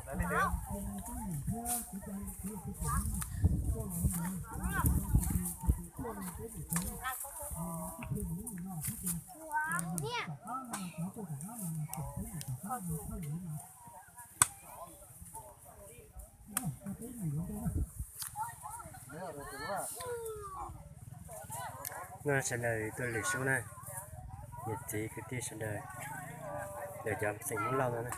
No sawv daws tuaj lwm sub na, niam txiv kwv tij sawv daws, lawv cov xeem Hmoob Lauj no na.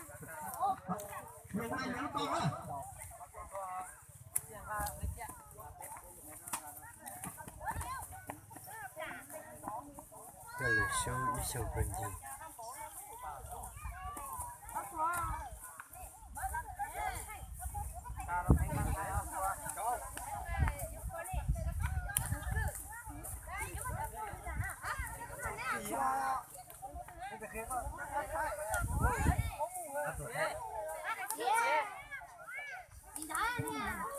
Tuaj lwm sub ib xyoos pag ncig.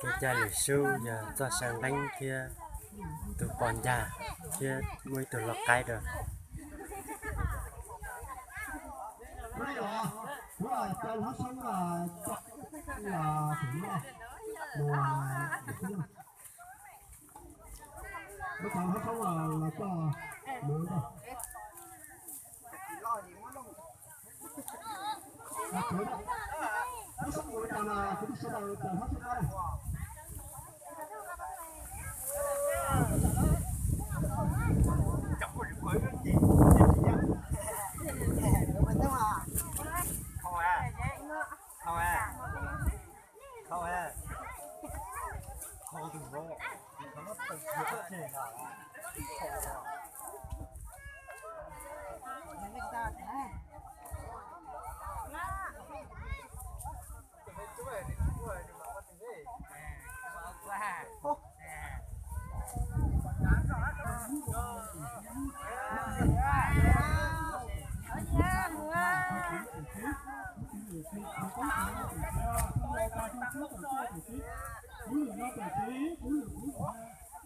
Kev cai lwm sub yog txoj saw nqeeb thiab tus pos ncag thiab muaj ib tug lau qaib rau.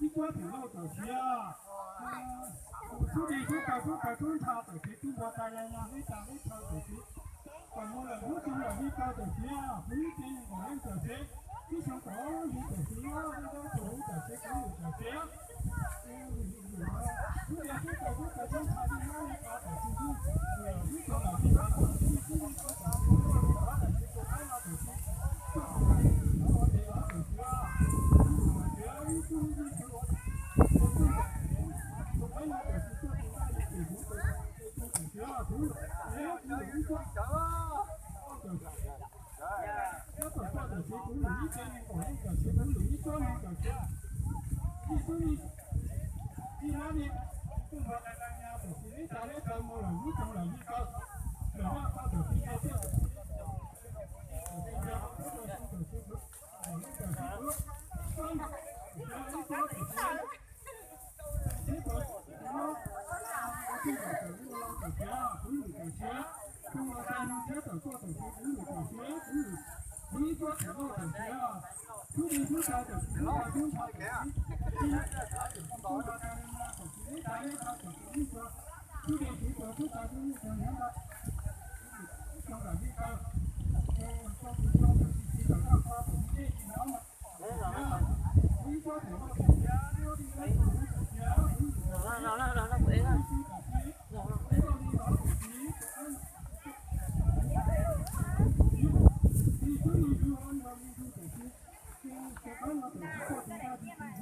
Ib tsob twm lauj tawm siav, tub dig tub taw tub taw tub ntha tawm siav, tub npua tas ya ya hleb tas hleb thaw tawm siav, tawm mus lawm lub tug lawm li kaw tawm siav, kuv ib tsev neeg nkaum leej tawm siav, ib xyoo kaum ob lub hli tawm siav, ib zaub tug hli tawm siav, kuv lwm tawm siav. Tub dig tub taw tub taw tub ntha tub hleb li kaw tawm siav, tub tug lawm li kaw tawm siav, tub dig tub taw tub ntha tawm siav, kuv lwm tawm siav.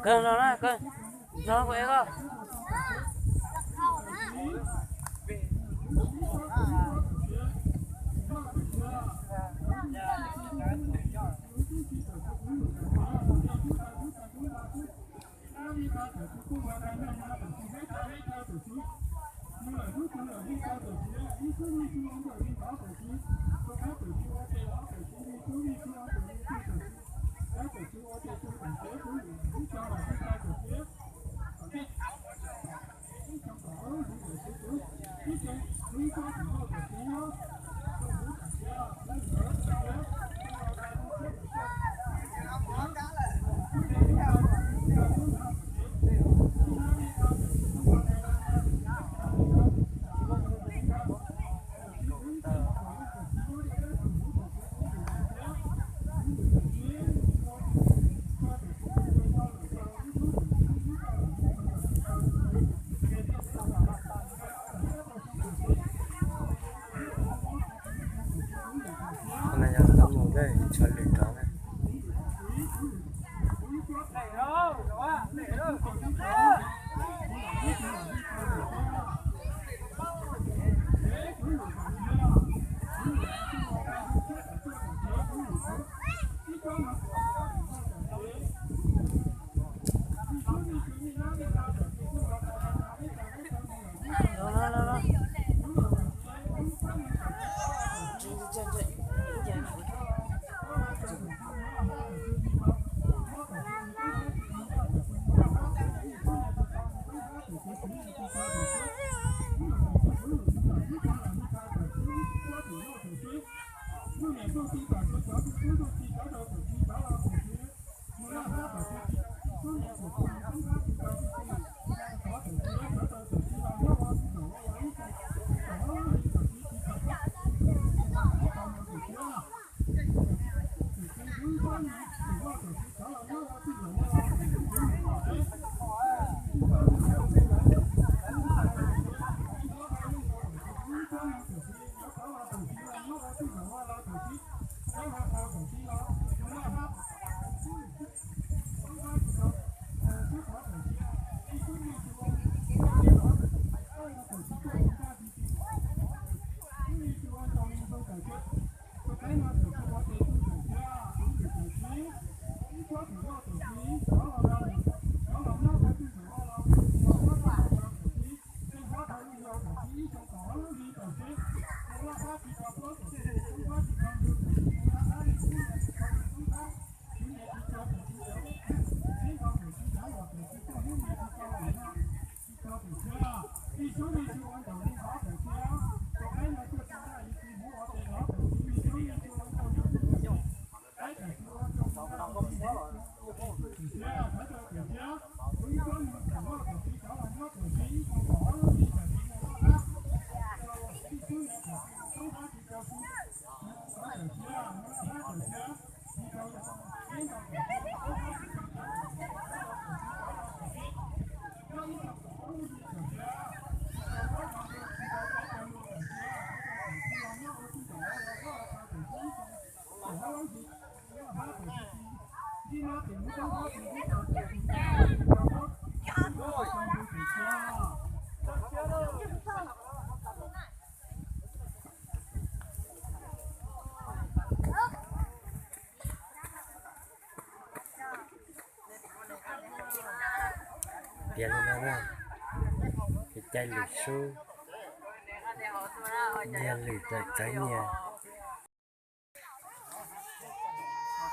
Kawg no na, kawg no kuv ev koj. Qhov lwm nrov na. Piav li no na, kev cai lwm sub, nyiag lwm tawm txawv nyiag.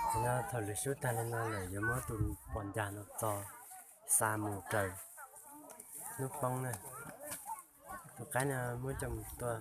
Thaum no thaum lwm sub tag li no lawm yuav muab tus pos ncag no txo xa mus raws hnub poob na. Tus qaib no muab coj mus tua.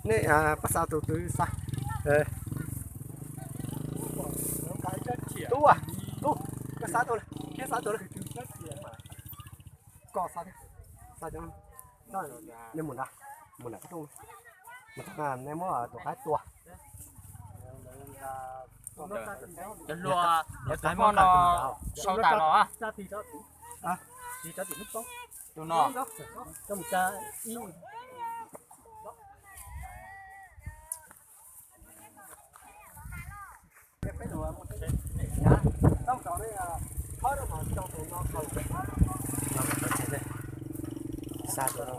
Nej pab xa tus twg xa. Tub, tub, koj xa tus, khiav xa tus. Koj xa, xa cov, nej mus nrad, mus nram qab rooj, mus nrad nej muab tus qaib tua. Cov hluas, cov qaib no sau tas los. Tus no. Xa tus no.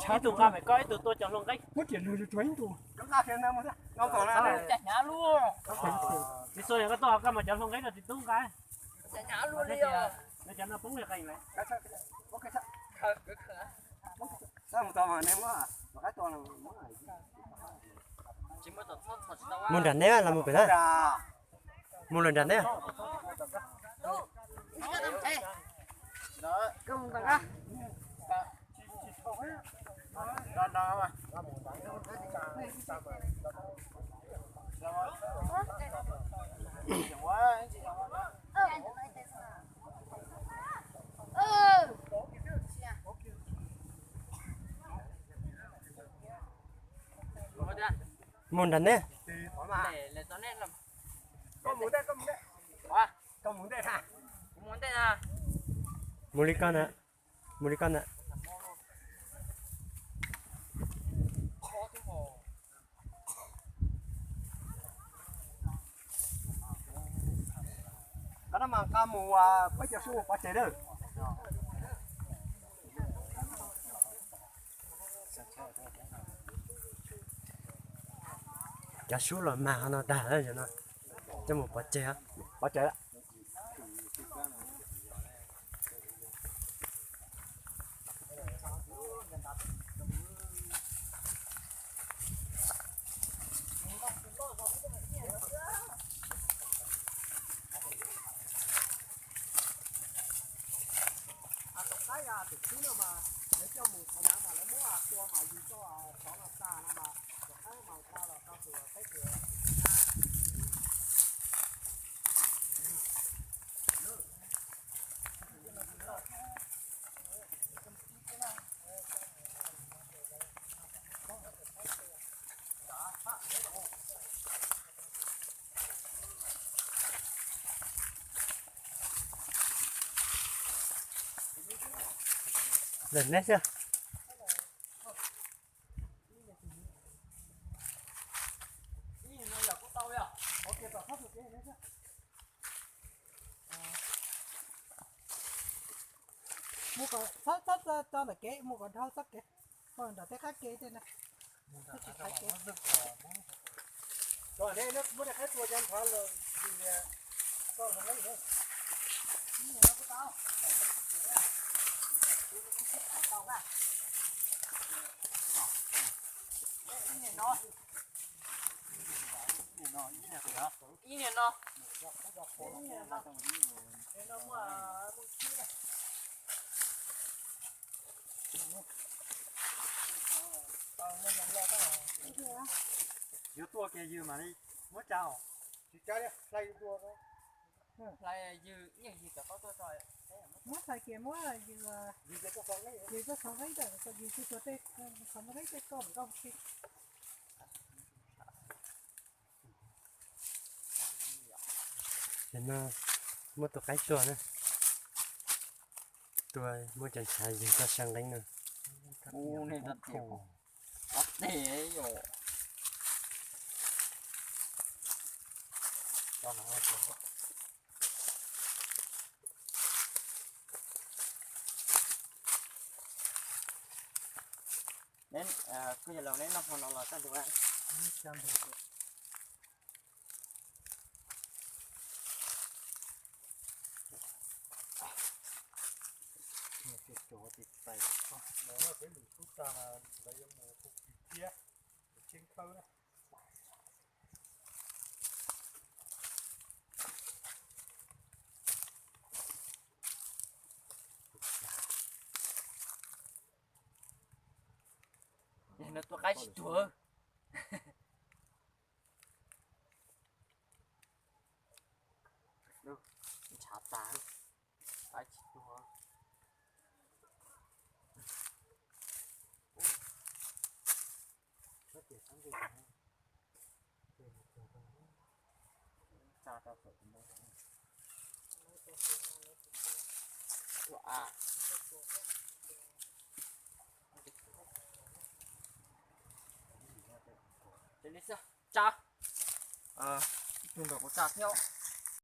Ib tug nqa me koj, ib tug tua cov hluas nqeeb. Tsis xua yog koj tuaj koj mas cov hluas nqeeb no tsis tub nqa. Cov no poob li qees lawm. Mus nram neb los mus pem na. Mus los nram neb. Mus nram neb. Mus li koj na, mus li koj na. Koj no mas nqa mus peb cov sub mus pov tseg lawm. Cov sub los mag no tag lawm no, coj mus pov tseg, pov tseg. Tus qaib tus tub no mas lawv coj mus qhov nav mas lawv muab tua mas yus coj rov los tas no mas tus qaib mas nqa los rau tus qaib tus. Lawm neb xwb. Mus kom txhob txhob tso ntawm kev, mus kom dhau txoj kev, mus nram tej qab kev tej na. Tsis qab kev. Ib niag no. Yuav tua kiag yws mam li muab tsa os. Tsis tsa li, hlais yus tua. Hlais yws, yeej yws cov qaub tuaj tso. Muab hlais kiag muab yws, yws tuaj xov qeeb, yws tuaj xov qeeb tej, qhov muaj qeeb tej koj nkauj si. Ces no muab tus qaib tua na, tua muab cov ntshav yws txoj saw nqeeb na. Neb, kuj yog los neb noj hmo no los tag ntua. Peb lwm tub tag mas lawv yuav mus hu kis thiab, mus tsheb khawb na. No tua qaib tsis tuag. Ntshav tas, qaib tsis tuag. Tsa, ib tug nrog kuv tsa thiab.